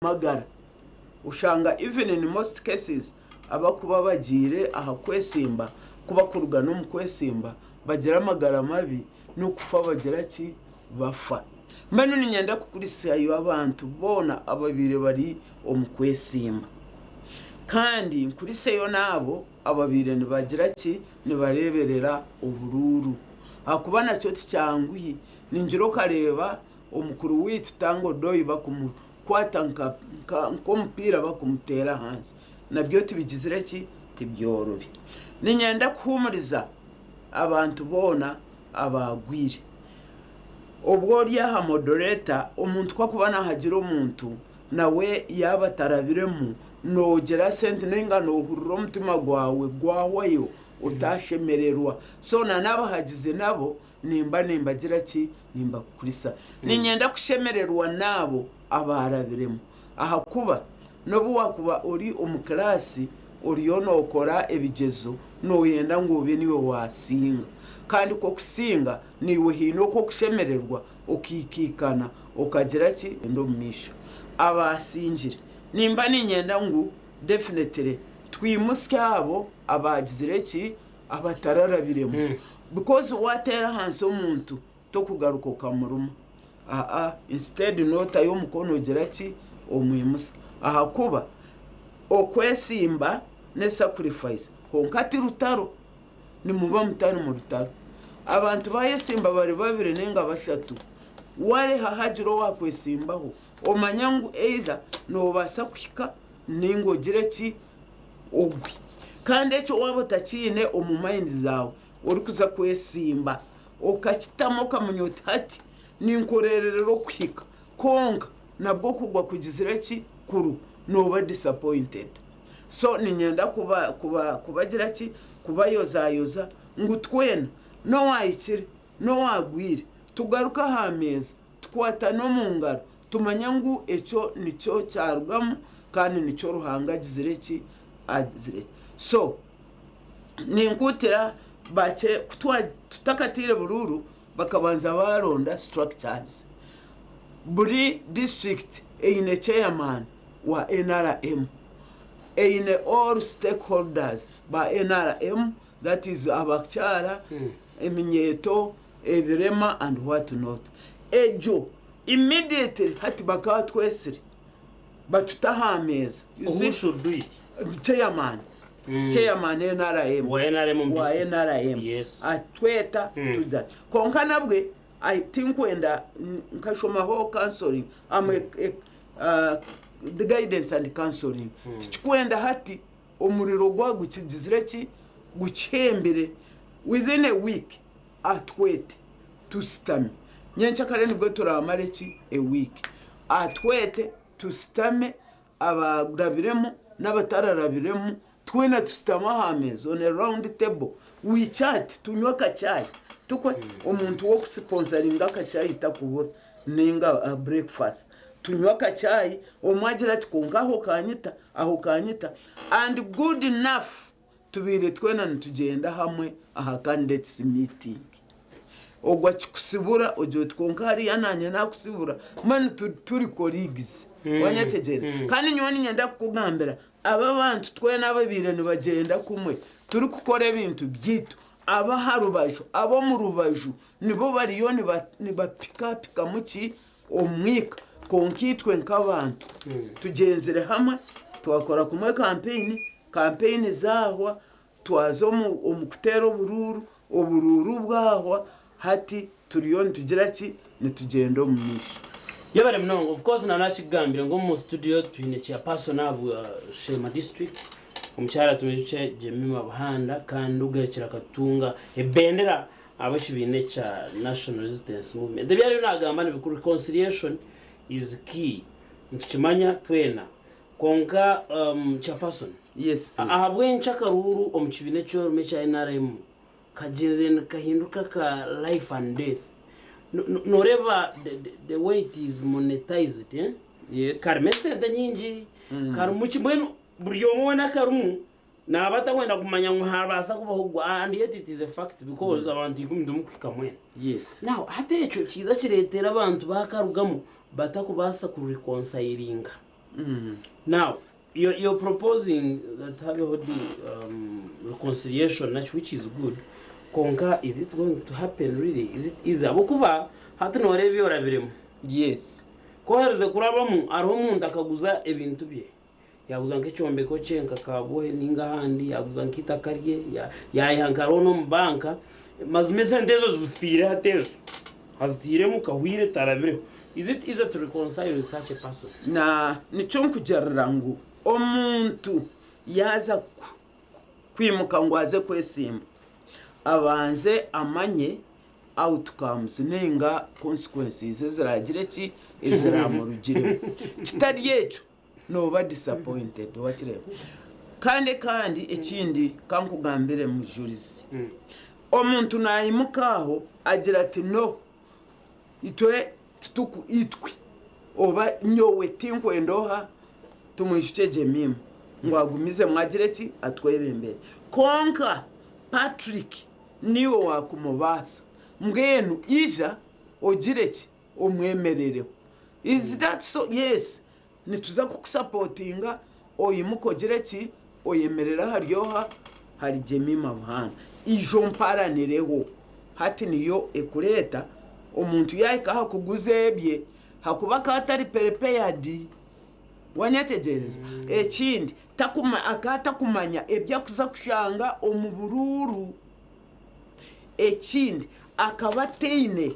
Magara. Oshanga even in most cases abakuba bagiire aha kwesimba ku bakuruga n'omu kwesimba bagira amagara mabi n'okufa bagira ki? Bafa. Mbwenu niinyenda kukurisyayo abantu boona ababaire bari omu kwesimba. Kandi nkuriseyo n'abo ababaire nibagira ki? Nibareeberera oburuuru. Ahakuba nakyo tikyanguhi. Ningira okareeba Omukuru waitu Tanga Odoi bakumukwata nk'omupiira bakumuteera ahansi. Nabyo tibigizire ki? Tibyorobi. Niinyenda kuhuumuriza abantu boona abaagwire. Obwo ori aha moderator, omuntu ku akuba naahagira omuntu nawe yaaba atarabiremu, noogira sente nainga noohurira omutima gwawe gwahwayo otaashemererwa. So na n'abahagizi nabo Nimba nimbagira ki? Nimbakurisa. Niinyenda kushemererwa n'abo abaarabiremu. Ahakuba n'obu waakuba ori omu kiraasi oriyo nookora ebigyezo, nooyenda ngu obe niiwe waasinga. Kandi ku okusinga, naiwe haine oku okushemererwa okaikaikana okagira ki? Enda omu maisho. Abaasingire. Nimba niinyenda ngu definitely twimutsye abo abaagizire ki? Abatararabiremu because wateera ahansi omuntu tokugaruka okamuruma aa instead notayo omukono ogira ki omwimutsya ahakuba okwesimba ne sacrifice kwonka ti rutaro nimuba mutari mu rutaro abantu bayesimba bari babiri ninga bashatu wareha hagira owakwesimbaho omanya ngu either nobaasa kuhika ninga ogire ki ogwe. Kandi ekyo waaba otakiine omu mind zaawe, orikuza kwesimba okakitamu okamanya oti hati ninkoreererera okuhika kwonka nabwo okugwa kugizire ki? Kuru nooba disappointed. So niinyenda kuba kuba kubagira ki? Kubayozayoza ngu twena n'owaahikire n'owaagwire tugaruke aha meeza Tukwatane omu ngaro, tumanye ngu ekyo nikyo kyarugamu kandi nikyo Ruhanga agizire ki? Agizire ki? So, ninkuutira bakye ku tutakataire buruuru, bakabanza baaronda structures. Buri district eine chairman wa nrm, eine all stakeholders ba nrm that is abakyara, eminyeeto, ebirema and what not. Egyo immediately hati bakaba batwetsire batuta aha meeza. You Who see, should do it? chairman, chairman NRM, Wa NRM omu wa district. NRM Yes. atweta tuza. Kwonka nabwe I tinkwenda nkashomaho counseling, I'm a, a, uh, the guidance and counseling. Tikikwenda hati Omuriro gwa gukigizire ki? Gukihembire. Within a week atwete tusitame. Nyenkyakare nibwo turamare ki? A week. Atwete tusitame abarabiremu n'abatararabiremu twena tusitame aha meeza on a round table we chat tunywe akachai tukwe omuntu w'okusiponsaringa akachai takubura ninga breakfast tunywe akachai omwe agire ati kwonka aho okanyita Aho okanyita and good enough tubaire twena nitugyenda hamwe aha candidates meeting. Ogwo akikusibura ogira oti kwonka hariya nanye nakusibura mbwenu turi colleagues wanyetegyera? Kandi nyowe niinyenda kukugambira aba abantu twena ababaire nibagyenda kumwe turikukora ebintu byaitu ab'aha rubaju ab'omu rubaju nibo bariyo nibapikapikamu ki? Omwika, kwonka itwe nk'abantu tugyenzire hamwe twakora kumwe kampeyini, kampeyini zaahwa twaza omu kuteera oburuuru, oburuuru bwahwa hati turiyo nitugira ki? Nitugyenda omu maisho. Yebare munonga. Of course nanakikugambire ngu omu studio twine chairperson ahabwa Sheema district omukyara Tumwijukye Jemimah Buhanda kandi ogarukire akatunga ebendera Ahabw'ekibiina ekya National Resistance Movement. Ebi ariyo naagamba ni bikuru, reconciliation is key, nitukimanya twena. Kwonka Chairperson, Yes please. ahabw'enki akaruuru omu kibiina eki orimu ekya nrm kagyenzire nikahinduka aka life and death? Nooreeba the way it is monetized, eh? Yes. Karimu esente nyingi, karimu ki, mbwenu buri omwe weena akarimu Naaba atakwenda kumanya ngu habaasa kubaho ogwo and yet it is a fact because abantu ikumi timukuhika mwena. Yes. Now hati ekyo kiiza kireetera abantu baakarugamu batakubaasa ku reconcilinga. Now, you're proposing that habeho the reconciliation, which is good. Konka, is it going to happen really? Is it easy? Ahabw'okuba hati nooreeba ebi orabiremu. Ku oherize kurabamu, hariho omuntu akaguza ebintu bye. Yaaguza nk'ekyombeko kye nka Kabwohe nainga ahandi, yaaguza nk'eitaka rye, yaiha nka loan omu banka. Mazima esente ezo zifiire hati ezo. Azitairemu kahwire tarabireho. Is it easy to reconcile with such a person? Na nikyo nkugirira ngu omuntu yaaza kwimuka ngu aze kwesimba, abanze amanye outcomes ninga consequences eziragire ki eziramurugiremu. Kitari ekyo nooba disappointed wakireeba. Kandi ekindi kankugambire mujurizi, omuntu nayimuka aho agira ati no, itwe tituku itwe oba nyowe tinkwenda oha Tumwijukye Jemima ngu agumizemu agire ki atwebembere. Kwonka Patrick niiwe wakumubaasa mbwenu ija ogire ki omwemerereho. Is that so? Yes nituza kukusapotinga oyimuke ogire ki oyemerere ahari oha hari Jemima Buhanda. Ija omparanireho. Hati niyo ekureeta omuntu yahika aha kuguza ebye hakuba akaba atari prepared. Wanyetegyereza? Ekindi, akaba atakumanya ebi arikuza kushanga omu buruuru. Ekindi, akaba ataine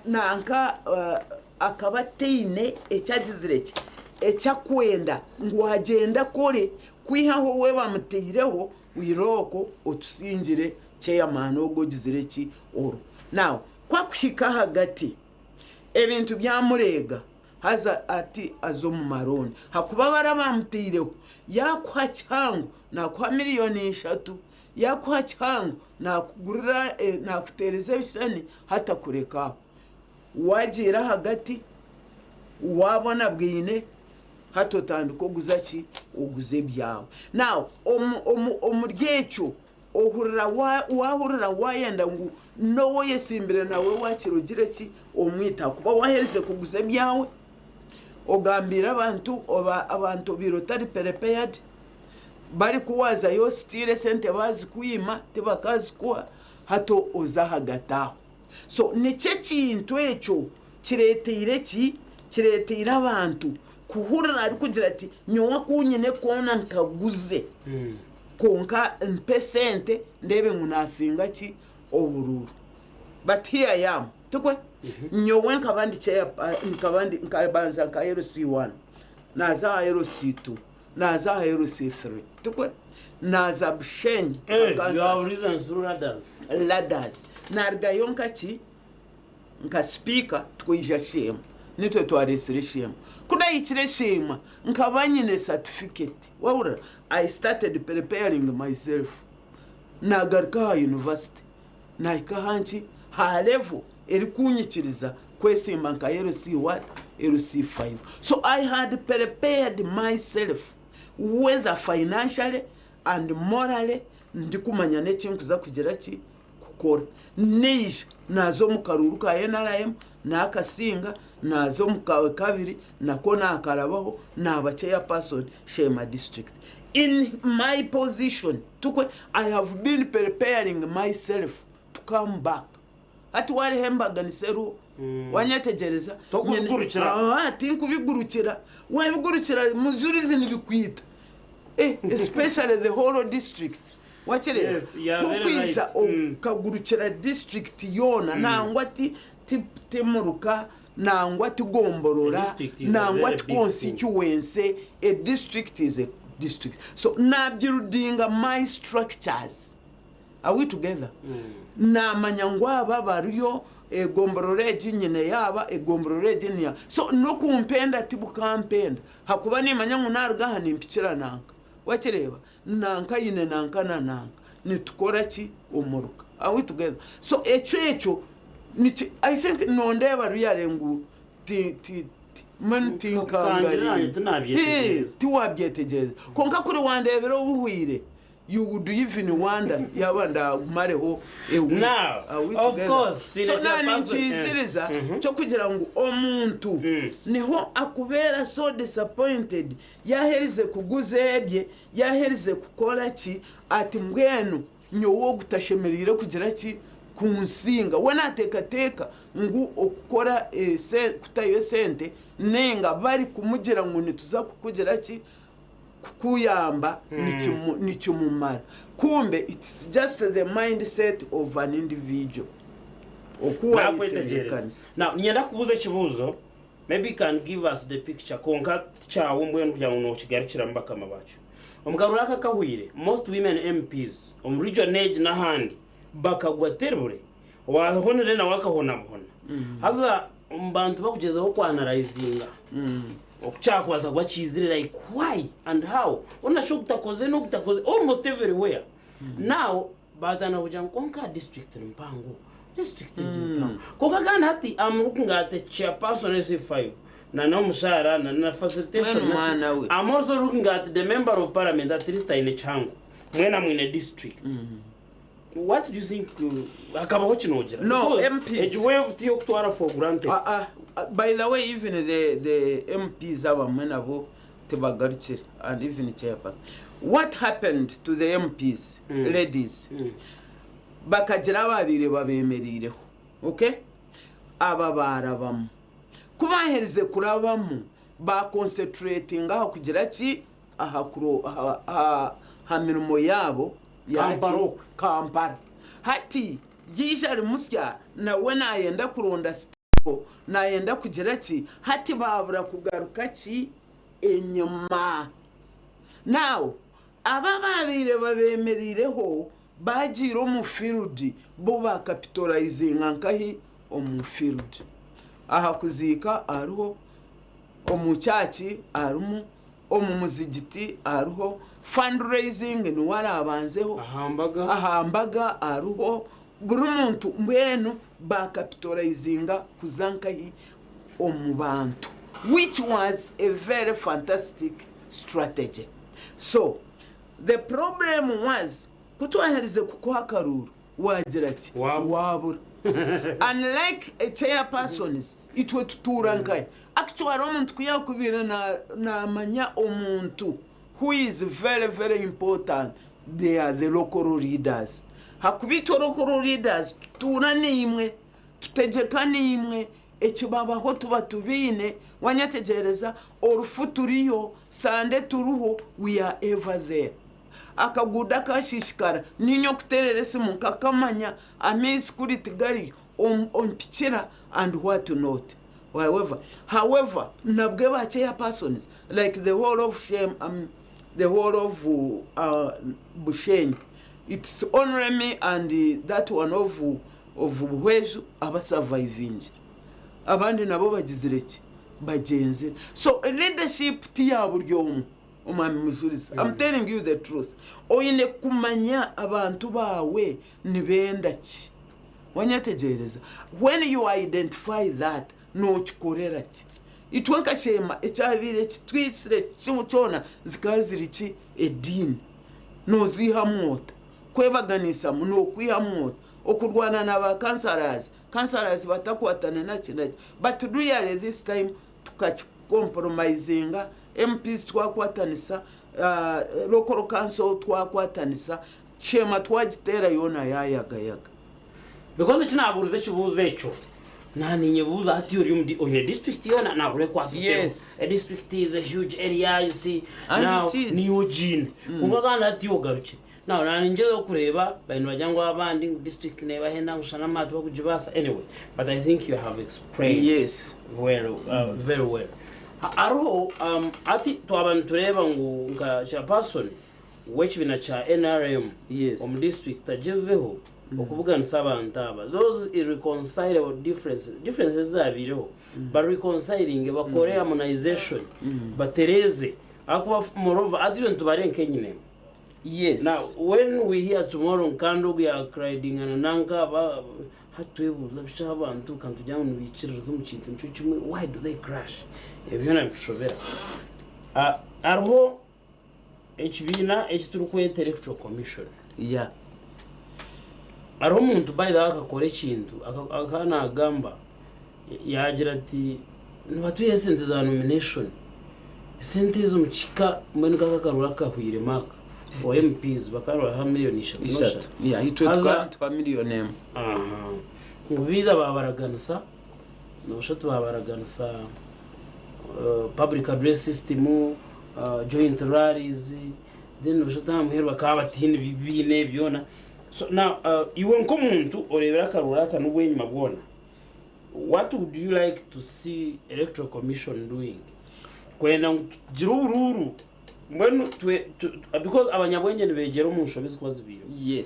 nanka akaba ataine eki agizire ki, eki arikwenda ngu agyende akore kwihaho we bamutaireho irooko otusingire chairman ogu ogizire ki oru. Now, ku arikuhika ahagati, ebintu byamureega. Haza ati aza omu marooni. Hakuba bari abamutaireho, yaakuha kihango naakuha miriyoni ishatu, yaakuha kihango naakugurira naakuteereza ebishushani hati akureka aho. Waagiira ahagati, waabona bwine, hati otandika oguza ki? Oguza ebyawe. Now omuri ekyo Ohurira waahurira waayenda ngu n'ou oyetsimbire nawe waakira ogire ki? Omwite ahakuba waaherize kuguza ebyawe, ogambiire abantu, abantu obaire otari prepared, barikuwaazayo ositiire esente baazikwima tibakaazikuha, hati oza ahagati aho. So nikyo ekintu ekyo kireeteire ki? Kireeteire abantu kuhurira arikugira ati nyowe aku nyine koona nkaguze. Kwonka mpa esente ndeebe ngu naasinga ki oburuuru. But here I am, tikwe? Nyowe nkaba ndi chair, nkaba ndi, nkabanza nka LC one, naaza aha LC two, naaza aha LC three, tikwe? Naaza Bushenyi nka You have councillor. risen through ladders. Ladders. Naarugayo nka ki? Nka sipiika twaija Sheema, nitwe twareetsire Sheema. Ku naahikire Sheema, nkaba nyine satifiketi, wahurira? I started preparing myself. Naagaruka aha yunivasite, naahika aha nki? Ha level erikuunyikiriza kwesimba nka LC what? LC5. So I had prepared myself whether financially and morally, ndikumanya n'eki nkuza kugira ki? Kukora. Naija naaza omu karuuru ka nrm naakasinga, naaza omu ka kabiri nakwo naakarabaho, naaba chairperson Sheema district. In my position tukwe I have been preparing myself to come back. Hati wareho embaganisa eriho, wanyetegyereza? Tokubigurukira. Aa, tinkubigurukira. Wabigurukira mujurizi nibikwita. Eh, especially the whole district. Wakireeba? Yes, you are Ku very okwija right. okagurukira district yoona nangwa ti ti ti muruka nangwa ti gomborora A district is a nangwa very ti big thing. constituency a district is a district so nabuildinga my structures are we together namanya ngu aba bariyo egomborora egi nyine yaaba egomborora egi niya so n'okumpenda tibukampenda hakuba nimanya ngu naruga aha nimpikira nanka wakireeba Nanka aine nanka na nanka nitukora ki omuruka are we together so ekyo ekyo niki I think nondeeba really ngu ti ti ti mbwenu Kangira nanye tinkangarire tinabyetegyereza. tiwabyetegyereza kwonka kuri wandeebire obuhwire. You would even wonder yaaba ndaagumareho a week. Now, Are we of together? course, twine So chairperson. naninkiisiriza ky'okugira ngu omuntu niho akubeera so disappointed yaaherize kuguza ebye, yaaherize kukora ki, ati mbwenu nyowe ogu tashemereire kugira ki kunsinga. We naateekateeka ngu okukora kutayo esente nainga barikumugira ngu nituza kukugira ki, kukuyamba nikimumara kumbe it's just the mindset of an individual oku Nakwetegyereza. wayetebeekanisa. Now, niinyenda kukubuuza ekibuuzo, maybe you can give us the picture, kwonka tikyawe mbwenu kugira ngu nookigarukiramu bakama baakyo. Omu karuru aka akahweire, most women MPs omu region egi n'ahandi bakagwa terribly, owaahonire nawe akahonabohona. Haza omu bantu bakugyezaho ku analyzinga oku kyakubaasa kuba kiizire like why and how hoona shi ogutakoze n'ogutakoze almost everywhere. Now baatandika kugira ngu kwonka district ni mpango, district egi ni mpango. Kwonka kandi hati I'm looking at the chairperson LC5 na n'omushaara na na facilitation Mbwenu naki. mwana we. I'm also looking at the member of parliament at least aine kihango. Mwena mwine district. What do you think hakabaho kinogira? No, Because MPs. egi wave tiyokutwara for granted. Ah, ah, by the way even the MPs abamwe nabo tibagarukire and even chairperson. What happened to the MPs ladies? Bakagira ababaire babemereireho. Okay? Aba baarabamu. Ku baaherize kurabamu, baakonsetureetinga aha kugira ki? Aha kuro, aha, aha, aha mirimo yaabo ya ki? Kampala okwe. Kampala. Hati yaija ari musya, nawe naayenda kuronda sitebo, naayenda kugira ki? Hati baabura kugaruka ki? Enyima. Now, aba abaabaire babeemereireho baagiire omu field, bo baakapitolaizinga nkahi? Omu field. Aha kuziika hariho, omu church harimu, omu muzigiti hariho, fundraising niwe araabanzeho, Aha mbaga. Aha mbaga hariho, buri muntu mbwenu baakapitolaizinga kuza nkahi? Omu bantu which was a very fantastic strategy. So the problem was ku twaherize kukuha akaruuru waagira ki? Waabura. Waabura. Unlike a chairpersons itwe tutuura nkahi? Actually omuntu ku yaakubaire naamanya omuntu who is very very important they are the local leaders. Hakuba itwe local leaders tutuura naimwe Tutegyeka naimwe, ekibabaho tuba tubiine, wanyetegyereza, orufu turiyo, Sande turiho, we are ever there. Akaguudo akashishikara, ninye okuterera esimu nkakamanya, amaizi kuri tigariyo, ompikira and what not. However, however, nabwe ba chairpersons like the whole of shame, the whole of Bushenyi, it's only me and that one of of Buhweju abasavaivingire. Abandi nabo bagizire ki? Bagyenzire. So leadership ti ya buri omwe, Omwami Mujurizi. I'm telling you the truth. Oine kumanya abantu baawe nibenda ki. Wanyetegyereza? When you identify that, nookikorera ki? Itwe nka Sheema ekyabaire kitwitsire kyona zikaba ziri ki? Ediini. Nooziihamu ota? Kwebaganisamu nookwihamu ota? Okurwana na ba councillors, councillors batakwatana naki naki but really this time tukaki compromisinga, MPs twakwatanisa, local council twakwatanisa, Sheema twagiteera yoona yayagayaga. Because eki naabuurize ekibuuzo ekyo, naaninyebuuza hati ori omu oine district yoona nabura ekwasa oteho. Yes. A district is a huge area you see. And Now it is. niiwe ogiine. Kwonka kandi hati iwe ogarukire. Now naaningyezaho kureeba bariyo nibagira ngu abandi ngu district neebahenda ngu shana amaani tibarikugibaasa anyway but I think you have explained Yes. well, very well. Hariho um, hati twaba nitureeba ngu nka chairperson w'ekibiina kya nrm Yes. omu district agyezeho okubuganisa abantu aba those irreconcilable differences, differences ezabaireho ba reconcilinge bakore harmonization batereeze ahakuba moreover hati itwe nitubare nk'enyinema. Yes. Now when we hear tomorrow kandi ogu yakuridingana nanka ba hati twebuuza bishi abantu kanitugira ngu nibaikiririza omu kintu nikyo kimwe why do they crash? Ebyo byona nibitushobera. Hariho. Ekibiina eki turikweta Electoral Commission. Yeah. Hariho omuntu by the way akakora ekintu akaba nagamba yagira ati nibatuha esente za nomination esente ezo mukika mbwenu kaka akaruru akahwiremu aka for MPs bakaba nibabaha miriyoni ishatu Ishatu. Yeah, itwe Haza- tukaba nituha miriyoni emwe. Aha. Ngu biiza babaraganisa noshusha oti babaraganisa public address system, joint rallies, then noshusha oti aha muheru bakaba bataine biine byona. So now iwe nk'omuntu oreebire akaruru aka n'obwenyima bwona, what would you like to see electoral commission doing kwenda ngu tugire oburuuru mbwenu twe because abanyabwengye nibeegyera omu nshobe ezikuba zibaireho.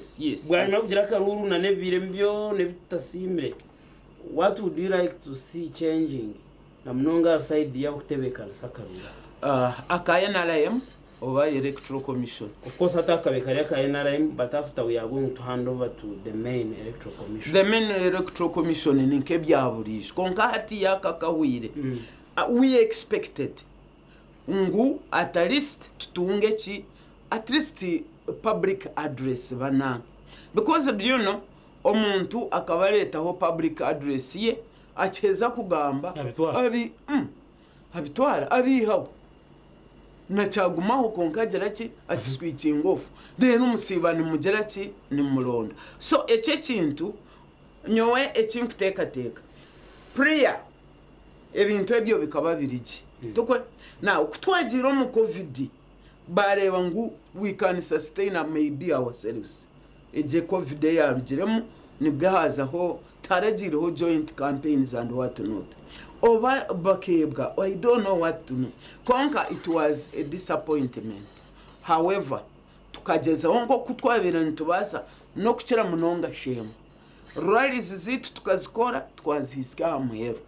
Bwanyima y'okugira akaruuru na n'ebibairemu byona ebi tutasiimire, what would you like to see changing na munonga aha side y'abarikutebeekanisa akaruuru aka? Aka nrm oba Electoral Commission. Of course hati ako kabaire kari aka nrm but after we are going to hand over to the main Electoral Commission. The main Electoral Commission ni nk'ebya buriijo kwonka hatiiya aka kahweire we expected ngu at least tutunge ki at least public address banange because do you know omuntu akaba areetaho public address ye akiheza kugamba Abitwara. abi abitwara abiihaho nakyagumaho kwonka agira ki akiswikinga off reero omusiiba nimugira ki nimuronda so ekyo ekintu nyowe eki nkuteekateeka prior ebintu ebyo bikaba biri gye Tukwe now ku twagiire omu covid baareeba ngu we can sustain maybe ourselves egyo covid eyarugiremu nibwo haazaho tiharagiireho joint campaigns and what not oba bakeebwa I don't know what to know kwonka it was a disappointment however tukagyezaho nk'oku twabaire nitubaasa n'okukira munonga sheema Rallies zaitu tukazikora twazihitsya aha muheru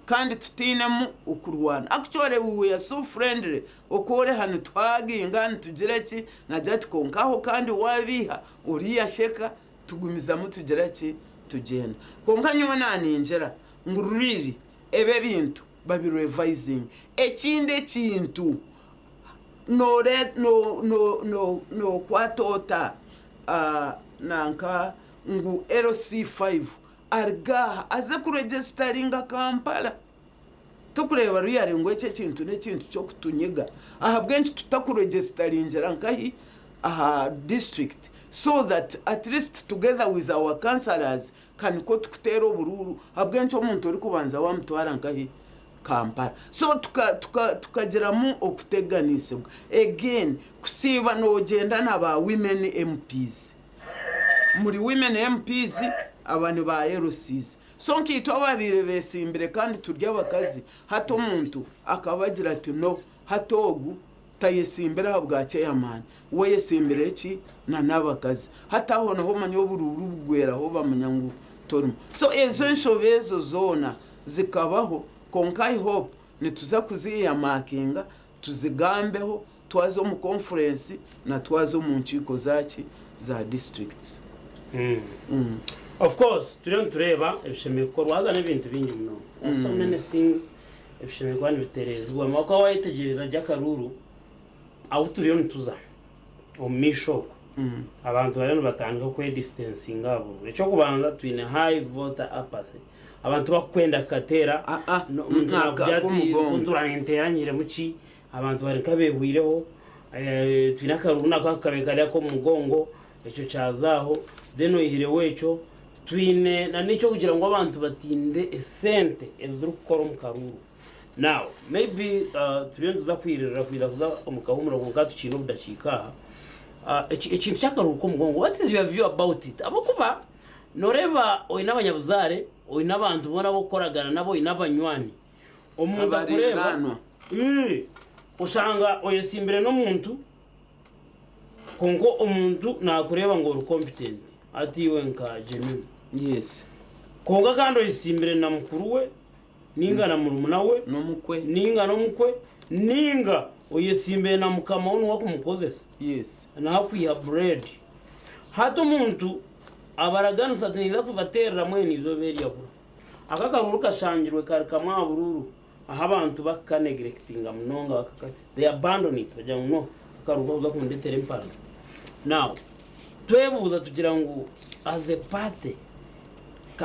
kandi tutainemu okurwana. Actually we were so friendly okworeha nituhaginga nitugira ki nagira ati kwonka aho kandi wabiiha oriya asheka tugumizamu tugira ki tugyenda. Kwonka nyowe naningira ngu really ebi ebintu babi revisinge. Ekindi ekintu nore no no no nokwata ota nanka ngu LC5 aruge aha aze kuregisitaringa Kampala. Tokureeba really ngu eki ekintu n'ekintu ky'okutunyiga? Ahabw'enki tutakuregisitaringira nkahi aha district so that at least together with our councillors ka nikwo tukuteera oburuuru. Ahabw'enki omuntu orikubanza wamutwara nkahi? Kampala. So tuka tuka tukagiramu okuteganisibwa. Again kusiiba nogyenda na ba women MPs. Muri women MPs aba ni ba LCs. So nkaitwe ababaire besimbire kandi turi abakazi hati omuntu akaba agira ati no hati ogu tayesimbire ahabwa chairman we ayesimbire ki na n'abakazi. Hati aho niho omanya oburuuru bugweraho bamanya ngu torimu. So ezo enshobe ezo zoona zikabaho kwonka I hope nituza kuzieyamakinga tuzigambeho twaza omu conference na twaza omu nkiiko za ki za districts. Of course turiyo nitureeba ebishemereire kukorwa haza n'ebintu bingi munonga. There are so many things ebishemereire kuba nibitereezibwa. Wakuba wayetegyereza gye akaruuru ahu turiyo nituza omu maisho okwo abantu bariyo nibatandika kwedistancinga aha buruuru. Eky'okubanza twine high voter apathy. Abantu bakukwenda kukateera Ah, ah, omuntu aka nakugira ati k'omugongo. kuntura ninteera nyihiremu ki? Abantu bari nk'abehwireho. Twine akaruuru nako akabe kari ak'omu mugongo ekyo kyaza aho then oyihireho ekyo twine na n'ekyokugira ngu abantu batinde esente ezirikukora omu karuuru. Now maybe turiyo nituza kwirira kwija kuza omu kahumuro kwonka tukiine obudakiika aha. Ekintu ky'akaruuru k'omugongo what is your view about it? Ahabw'okuba noreeba oine abanyabuzaare, oine abantu boona ab'okukoragana nabo, oine abanywani. Omuntu akureeba Abaringanwa. Oshanga oyesimbire n'omuntu kwonka omuntu nakureeba ngu ori competent hati iwe nka Jemima. Yes. Kwonka kandi oyesimbire na mukuru we ninga na murumuna we N'omukwe. ninga n'omukwe ninga oyesimbire na mukama we niwe akumukozesa. Yes. Naakwiha bread. Hati omuntu abaraganisa ati ninza kubateerera mwena eizooba eryabura. Aka akaruuru kashangirwe kari kamwe aha buruuru ahu abantu bakukaneglectinga munonga, they abandon it bagira ngu no. Akarugu kakuza kundetera emparana. Now, twebuuza tugira ngu as a party,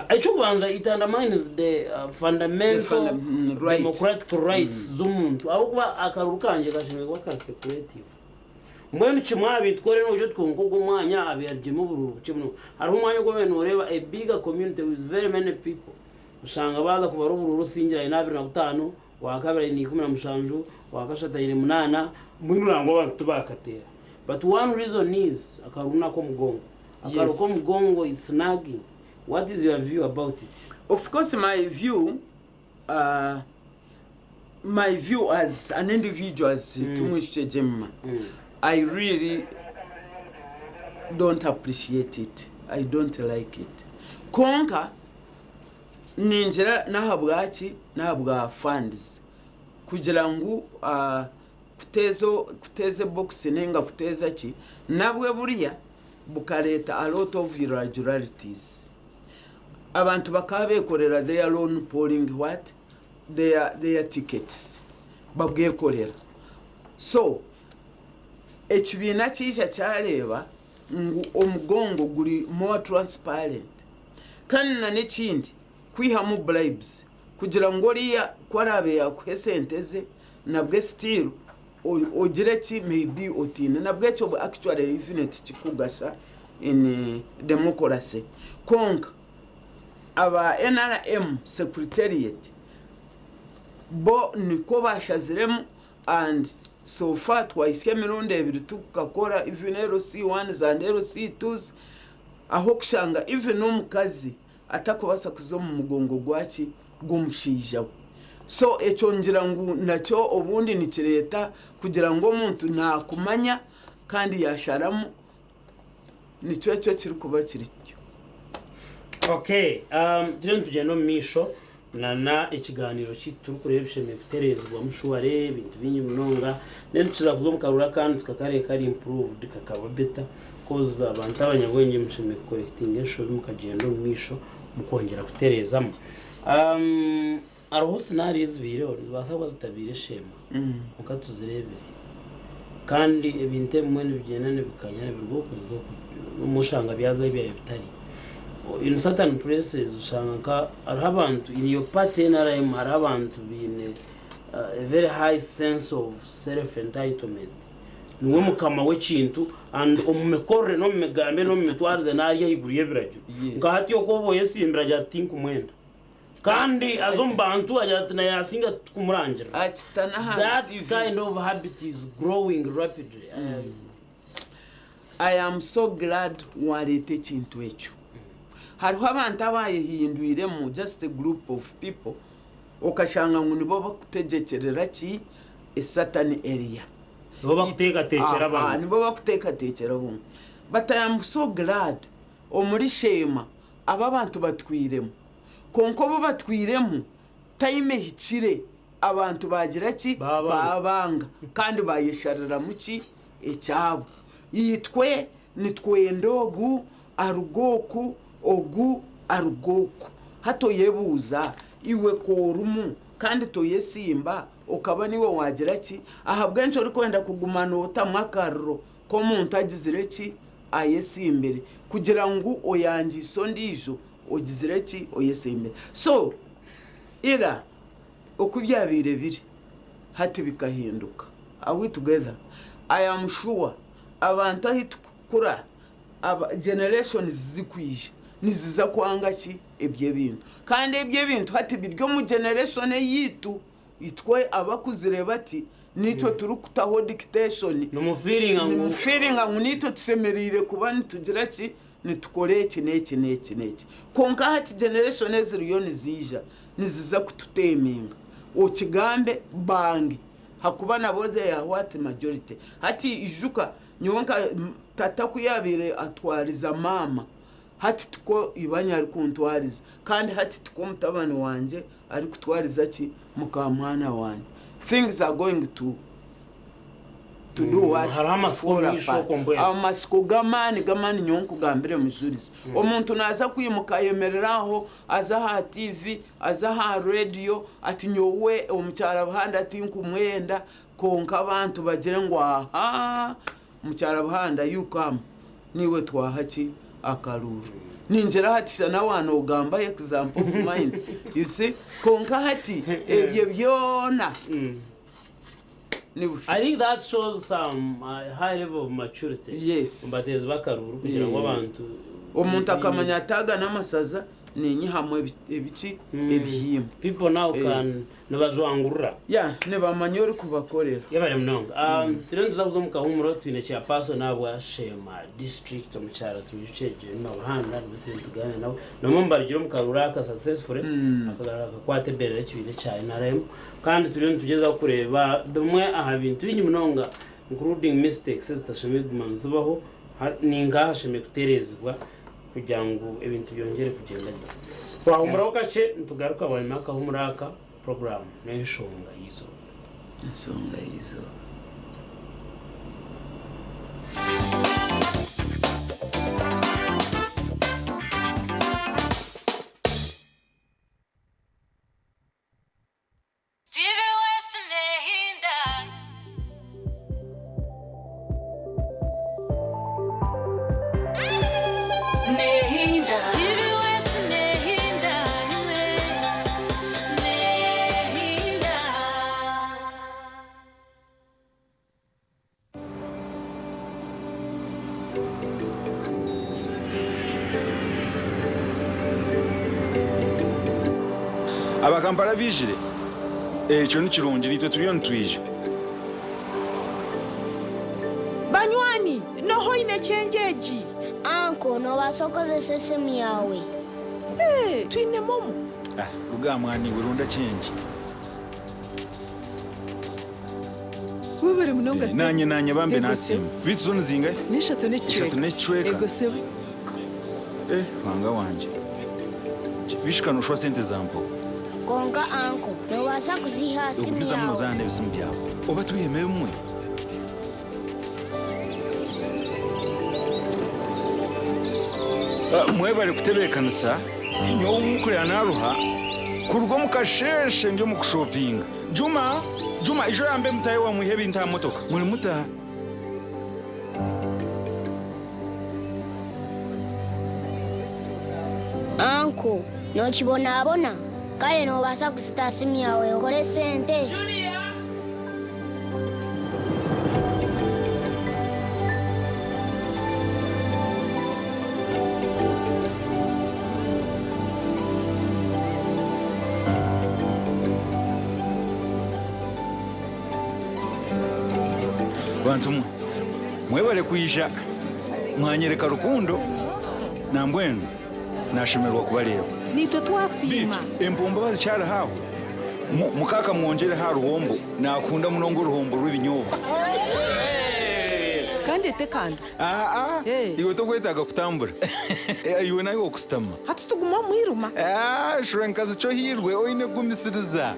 ekyokubanza it undermines the The fundamental right. democratic rights z'omuntu ahabw'okuba akaruru kangye kashemereire kuba kari secretive. Mbwenu kimwe aha bintu kore n'oburyo twonka ogwo omwanya abyarugiremu obururu bukye munonga. Hariho omwanya ogu obaire nooreeba a bigger community with very many people oshanga baaza kubara obururu osingire aine 25, owakabiri aine 17, owakashatu aine 8, mbwenu oranga abantu tibaakateera. But one reason is akaruru n'ak'omugongo. Akaruru k'omugongo it's nagging. What is your view about it? Of course my view my view as an individual as Tumwishukye Jemima, I really don't appreciate it, I don't like it. Kwonka ningira n'ahabwaki n'ahabwa funds kugira ngu kuteeza kuteeza ebokisi ninga kuteeza ki nabwe buriya bukareeta a lot of irregularities. Abantu bakaba bekorera their own polling what their tickets babwekorera. So ekibiina kiija kyareeba ngu omugongo guri more transparent. Kandi na n'ekindi kwihamu bribes kugira ngu oriya ku araabe yaakuha esente ze nabwe still ogire ki maybe otiine nabwe ekyo actually even tikikugasha in democracy. Kwonka aba NRM secretariat bo nikwo bashaziremu and so far twahisya emirundi ebiri tukakora even LC1s and LC2s aho kushanga even omukazi atakubaasa kuza omu mugongo gwaki gw'omushaija we. So ekyo ngira ngu nakyo obundi nikireeta kugira ngu omuntu naakumanya kandi yaasharamu nikyo ekyo ekirikuba kiri kityo. Okay, turiyo nitugyenda omu maisho nana ekiganiro kyaitu turikureeba ebishemereire kutereezibwamu shuware ebintu bingi munonga then tuza kuza omu karuru akandi tukakareeba kari improved kakaba better coz abantu abanyabwengye mushemereire kukorekitinga enshobi mukagyenda omu maisho mukwongyera kutereezamu. Hariho scenario ezibaireho nizibaasa kuba zitabaire esheema kwonka tuzireebire kandi ebintu ebimwe nibigyenda nibikanya nibiruga oku biza oku obumwe oshanga byaza ahu byabaire bitari. In certain places oshanga nka hariho abantu in your party NRM hariho abantu baine a very high sense of self entitlement niwe mukama w'ekintu and omu mikorere n'omu migambire n'omu mitwarize naari ahaiguru y'ebiragiro. Nka hati oku oba oyesimbire agira ati tinkumwenda. Kandi aza omu bantu agira ati na yasinga tikumurangirira. Akita n'aha That TV. kind of habit is growing rapidly. I am so glad wareeta ekintu ekyo. Hariho abantu abayehindwiremu just a group of people okashanga ngu nibo bakutegyekyerera ki a certain area. Nibo bakuteekateekyera Aha, abamwe. nibo bakuteekateekyera abamwe. But I am so glad omuri Sheema aba abantu batwiremu. Kwonka obu batwiremu, time ehikire abantu baagira ki? Baabanga. Baabanga kandi baayeshariramu ki? Ekyabo. Itwe nitwenda ogu aruge oku, ogu aruge oku. Hati oyebuuza, iwe ku orimu kandi toyesimba okaba niiwe waagira ki? Ahabw'enki orikwenda kuguma nootamu akariro k'omuntu agizire ki? Ayesimbire kugira ngu oyangiise ondiijo ogizire ki? Oyesimbire. So ira oku byabaire biri hati bikahinduka. Are we together? I am sure abantu ahu tukukura aba generations zirikwija niziza kwanga ki? Ebyo ebintu. Kandi ebyo ebintu hati biri omu generation eyaitu. Itwe abakuzire bati niitwe turikutaho dictation. Nimufiiringa ngu. Nimufiiringa ngu niitwe tushemereire kuba nitugira ki, nitukora eki n'eki n'eki n'eki. Kwonka hati generation eziriyo niziija niziza kututeeminga. Okigambe bange hakuba nabo they are what majority. Hati ijuka nyowe nka tata ku yaabaire atwariza maama Hati tikwo ibanyi arikuntwariza, kandi hati tikwo mutabani wangye arikutwariza ki mukamwana wangye. Things are going to to do what? Hariho To amatsiko fall omu maisho apart. okwo mbwenu. Amatsiko g'amaani g'amaani nyowe nkugambire Mujurizi. Omuntu naaza kwimuka ayemerere aho, aze aha TV, aze aha radio ati nyowe omukyara Buhanda tinkumwenda. Kwonka abantu bagire ngu ahaa Mukyara Buhanda you come niiwe twaha ki akaruuru. Ningira hati shana wanogambaho example of mine you see kwonka hati ebyo byona ni busha. I think that shows some high level of maturity Yes. omu bateezi b'akaruuru kugira ngu abantu Omuntu akamanya ati aga n'amasaza Ninyihamu ebiki ebihimba. People now can nibajwangurura. Yeah, nibamanya orikubakorera. Yebare munonga. Turiyo nituza kuza omu kahumuro twine chairperson ahabwa Sheema district omukyara Tumwijukye Jemima Buhanda niwe turiyo nituganira nawe. Nomwe omu barugire omu karuuru aka successfully akagaruka akakwata ebendera y'ekibiina ekya NRM kandi turiyo nitugyezaho kureeba bimwe aha bintu bingi munonga including mistakes ezitashemereire kuguma nizibaho ninka ahashemereire kutereezibwa kugira ngu ebintu byongyere kugyenda gye. Twahumuraho kakye nitugaruka bwanyima y'akahumuro aka, puroguraamu n'enshonga y'eizooba. Enshonga y'eizooba. TV West nehinda. Nehinda. TV West nehinda imwe. Nehinda. Abakampala baijire? Ekyo ni kirungi, naitwe turiyo nitwija. Banywani, n'oha oine kyengi egi? Anko, noobaasa kukozesa esimu yaawe. Ee, twine momo. Ah, ruga aha mwana iwe, ronda kyengi. Webare munonga sebo. Naanye naanye bambe Ego nasiima. sebo. Beitu zo nizingahi? N'eshatu n'ekicweka. Ishatu n'ekicweka. Ego sebo. Eh, Ruhanga wangye. Bishika nooshwa sente za mpaho. Kwonka anko, noobaasa kuziiha aha simu Ogumizamu yaawe. noozaana n'ebisimu byawe. Oba twihemu ebimwe. Ah, Mwebare kutebeekanisa. Nyowe obu mukureba naaruha, kuruga omu kasheeshe ndi omu kushopinga. Juma, Juma, ija oyambe mutaahi waawe mwihe ebintu aha motoka. Muri muta? Anko, nookibonabona? Kare noobaasa kuzita aha simu yaawe okore sente. Bantu mwe, mwebare kwija mwanyereka rukundo nambwenu nashemererwa kubareeba. Naitwe twasiima. Beitu empumba bazikyariho aho, mukaaka mwongyereho aha ruhombo, nakunda munonga oruhombo rw'ebinyobwa. Kandi etekanda. Aa, iwe tokwetaaga kutambura. Iwe nawe okusitama. Hati tuguma omu mwirima. Shura nkazi kyohirwe oine kugumisiriza.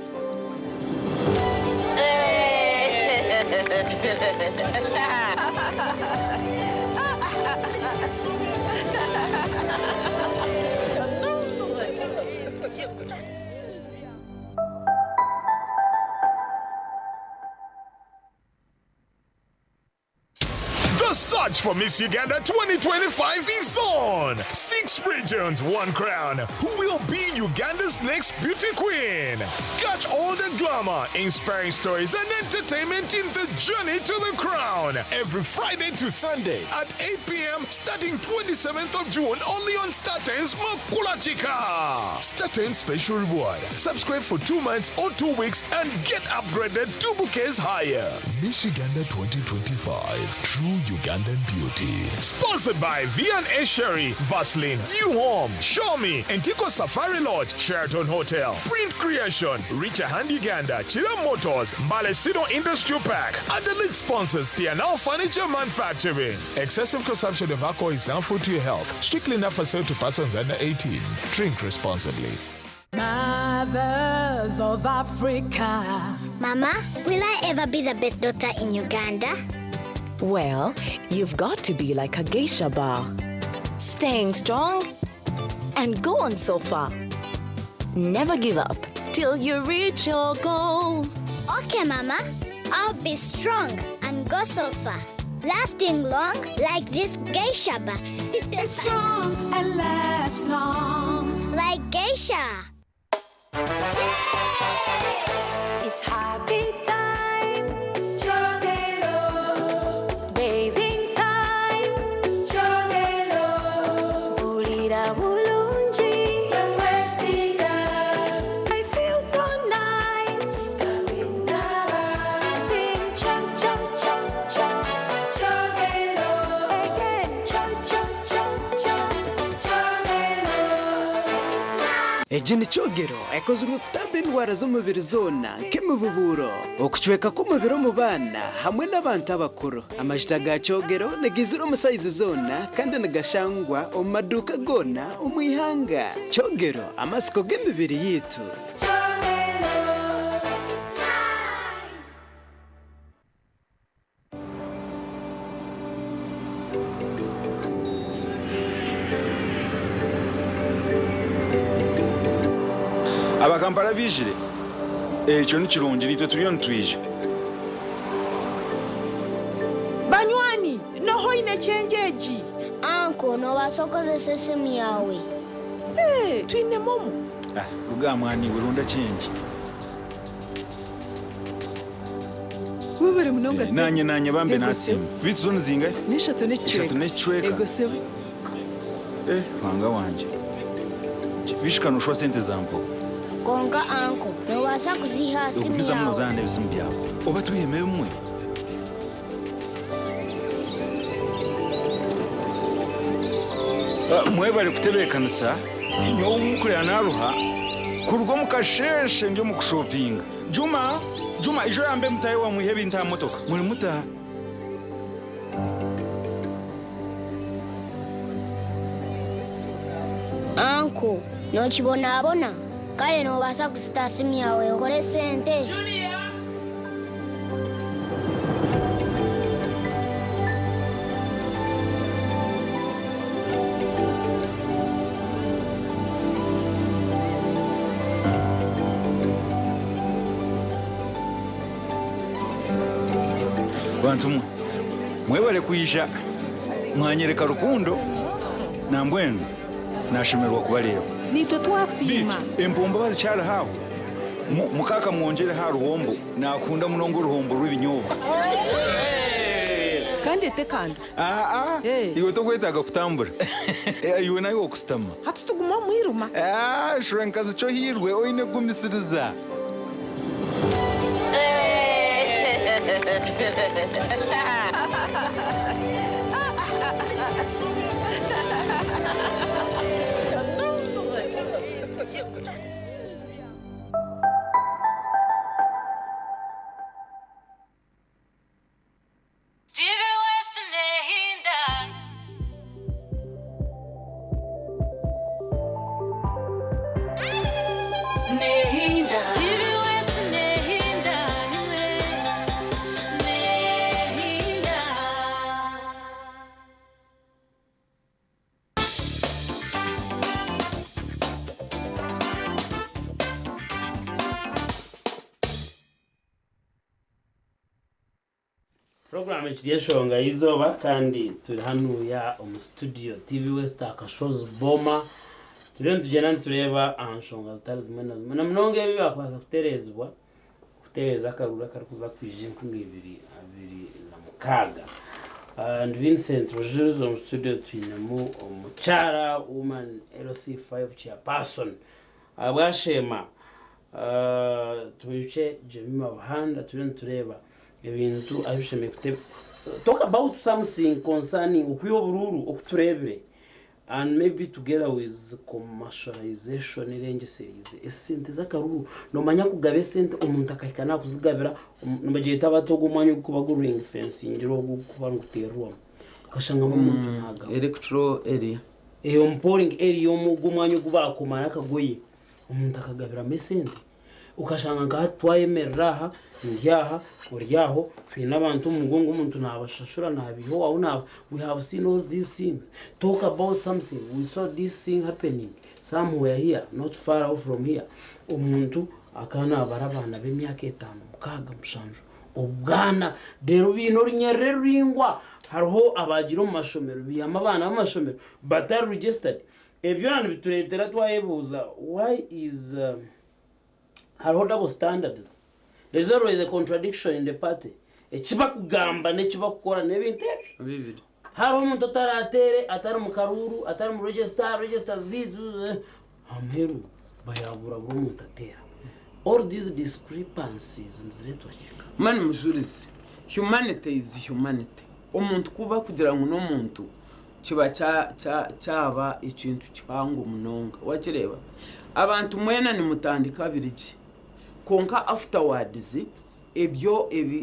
The search for Miss Uganda 2025 is on! Six regions, one crown. Who will be Uganda's next beauty queen? Catch all the glamour, inspiring stories, and entertainment in the journey to the crown. Every Friday to Sunday at 8 p.m. starting 27th of June only on StarTimes Makulachika. StarTimes special reward. Subscribe for 2 months or 2 weeks and get upgraded 2 bouquets higher. Miss Uganda 2025. True Ugandan beauty. Sponsored by V&A Sherry, Vaseline, New Home, Xiaomi, Antico Safari Lodge, Sheraton Hotel, Print Creation, Richa Hand Uganda, Chira Motors, Malesino Industrial Park, and the lead sponsors, Tianao Furniture Manufacturing. Excessive consumption of alcohol is harmful to your health. Strictly not for sale to persons under 18. Drink responsibly. Mothers of Africa. Mama, will I ever be the best daughter in Uganda? Well, you've got to be like a geisha bar. Staying strong and go on so far. Never give up till you reach your goal. Okay, Mama. I'll be strong and go so far, lasting long like this geisha bar. It's strong and lasts long. Like geisha. It's happy time, Chogelo. Bathing time, Chogelo. Bulira bulungi, Bamwesiga. I feel so nice, Sing cho cho cho cho, Chogelo. Again, cho cho cho cho, Chogelo. Egi ni kyogero ekozirwe kutamba endwara z'omubiri zoona nk'emibubuuro, okucweka kw'omubiri omu baana hamwe n'abantu abakuru. Amajuta ga kyogero nigaizira omu sayizi zoona kandi nigashangwa omu maduuka goona omu ihanga. Kyogero amatsiko g'emibiri yaitu. Abakampala bijire ekyo nikirungi nitwe turiyo nitwija. Banywani, noho oine change egi? Anko, noobaasa kukozesa esimu yaawe. Hey, twine momo. Ah, ruga mwani iwe ronda change. Webare munonga Eh, sebo. nanye nanye bambe Ego nasimu. sebo. Bitu zone zingahe? N'eshatu n'ekicweka. Eshatu n'ekicweka. Ego sebo. Eh, wanga wanje. Bishikanushwa sente zampo. Konka anko, noobaasa kuziha simu Okumiza muno yaawe. zaana ebisimu byawe. Oba tuyeme bimwe. Ah, Mwebale kutebeekanisa nyowe nkurira naruha kuruga omu kasheshe ndi omu kushopinga. Juma, Juma ijo yambe mutahe wamwihe ebintu aha motoka. Muri mutaha. Anko, nookibonabona kare noobaasa kuzita simu yaawe okore sente. Bantu mwe mwebale kwija mwanyereka rukundo nambwenu nashemerwa kubareeba. Nitwe twasiima. Bitu empombo bazikyari aho mukaka mwongere ha ruhombo nakunda munonga oruhombo rw'ebinyobwa. Kandi ete kando. Aa, iwe tokwetaaga kutambura. Iwe nawe okusitama. Hati tuguma omwiruma. Ah, shura nkazi kyo hirwe oine kugumisiriza. TV West Nehinda. Nehinda. TV West Nehinda. Nehinda. Program ekiri enshonga y'izooba kandi turi hanuya omu studio TV West akashozi boma turiyo nitugyenda nitureeba aha nshonga zitari zimwe na zimwe na munonga ebi bakubaasa kutereezibwa kutereeza akaruru akarikuza kwija 2026. And Vincent Rujurizi omu studio twinemu omukyara woman LC5 chairperson bwashema twijuke Jemima Buhanda turiyo nitureeba ebintu abishemeye kute talk about something concerning okwiha oburuuru okutureebire and maybe together with commercialization erengeserize esente z'akaruru nomanya kugaba esente omuntu akahika nakuzigabira nibagyeta bata ogu omwanya ogukuba gu ring fencing ogu kuba niguteerwamu okashangamu omuntu nagaba Electoral area. Eyo polling area omu gw'omwanya ogu bakumara akagoye omuntu akagabiramu esente ukashanga nka twayemerera aha ndi aha ori aho twine abantu omu mugongo omuntu nabashashura nabiha aho naba we have seen all these things. Talk about something. We saw this thing happening somewhere here, not far off from here. Omuntu akaba nabara abaana b'emyaka 5, 6, 7. Obwana reero baine orunyerere ruraingwa hariho abaagiire omu mashomero baihamu abaana b'amashomero batari registered. Ebyo byona nibitureetera twayebuuza why is hariho double standards? There is always a contradiction in the party. Eki bakugamba n'eki bakukora n'ebintu ebyo. Bibiri. Hariho omuntu otarateere, atari mu karuuru, atari mu register, register ziitu, aha muheru bayabura buri omuntu ateera. All these discrepancies nizireetwa ki? Mani mujurizi, humanity is humanity. Omuntu kuba kugira ngu n'omuntu kiba kyaba ekintu kihango munonga. Wakireeba? Abantu mwena nimutandika biri gye. Kwonka afterwards ebyo ebi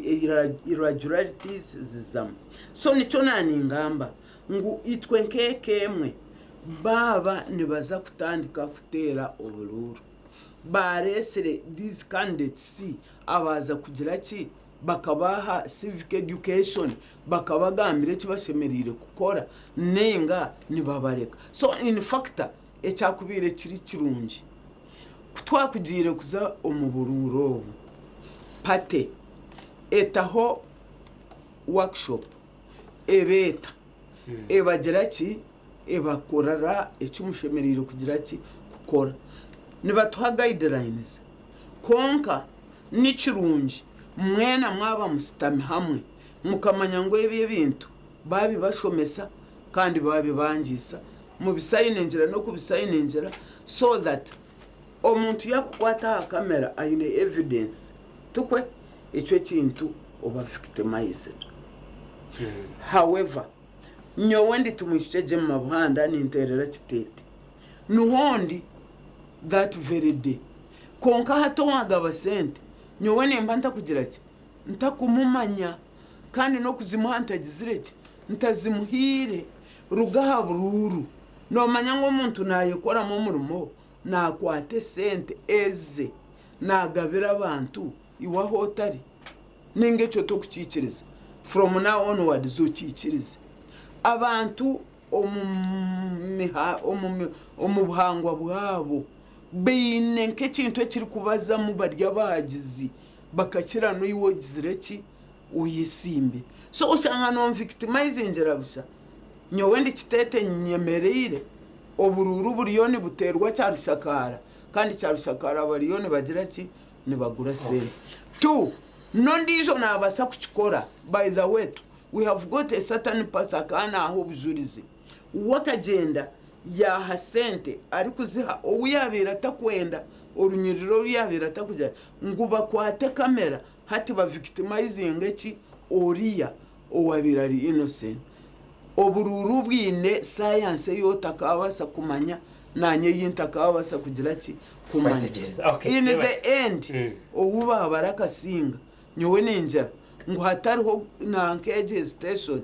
irregularities zizamu. So nikyo naningamba ngu itwe nk'eka emwe baaba nibaza kutandika kuteera oburuuru bareesire these candidates abaaza kugira ki bakabaha civic education bakabagambira eki bashemereire kukora ninga nibabareka. So in fact ekyakubaire kiri kirungi ku twakugiire kuza omu buruuru obu party etaho workshop ebeeta ebagira ki ebakorera eki mushemereire kugira ki kukora. Nibatuha guidelines kwonka ni kirungi mwena mwaba musitami hamwe mukamanya ngu ebi ebintu babibashomesa kandi babibangiisa mubisayiningira n'okubisayiningira so that omuntu yakukwata aha kamera aine evidence tikwe ekyo ekintu oba victimized. However, nyowe ndi Tumwishukye Jemima Buhanda ninteerera Kiteete niho ndi that very day kwonka hati owagaba sente nyowe nimba ntakugira ki ntakumumanya kandi n'okuzimuha ntagizire ki ntazimuhaire ruga aha buruuru noomanya ngu omuntu naayekoramu omurimo naakwata esente eze naagabira abantu iwe ahu otari ninga ekyo tokukiikiriza from now onwards okiikirize. Abantu omu buhangwa bwabo baine nk'ekintu ekirikubazamu bari abahagizi bakakira n'iwe ogizire ki oyesimbe. So oshanga nomvictimizingira busha nyowe ndi Kiteete nyemereire oburuuru buriyo nibuteerwa Kyarushakaara kandi Kyarushakaara bariyo nibagira ki nibagura sente. Two, n'ondiijo naabaasa kukikora by the way we have got a certain person akaba naaha obujurizi we akagyenda yaaha sente arikuziha ou yaabaire atakwenda orunyiriri oru yaabaire atakugira ngu bakwate kamera hati bavictimizinge ki oriya owabaire ari innocent. Oburuuru bwine sayansi ei otakaabaasa kumanya naanye ei ntakaabaasa kugira ki kumanya. In the end ou baabara akasinga nyowe ningira ngu hatariho nanka egi hesitation.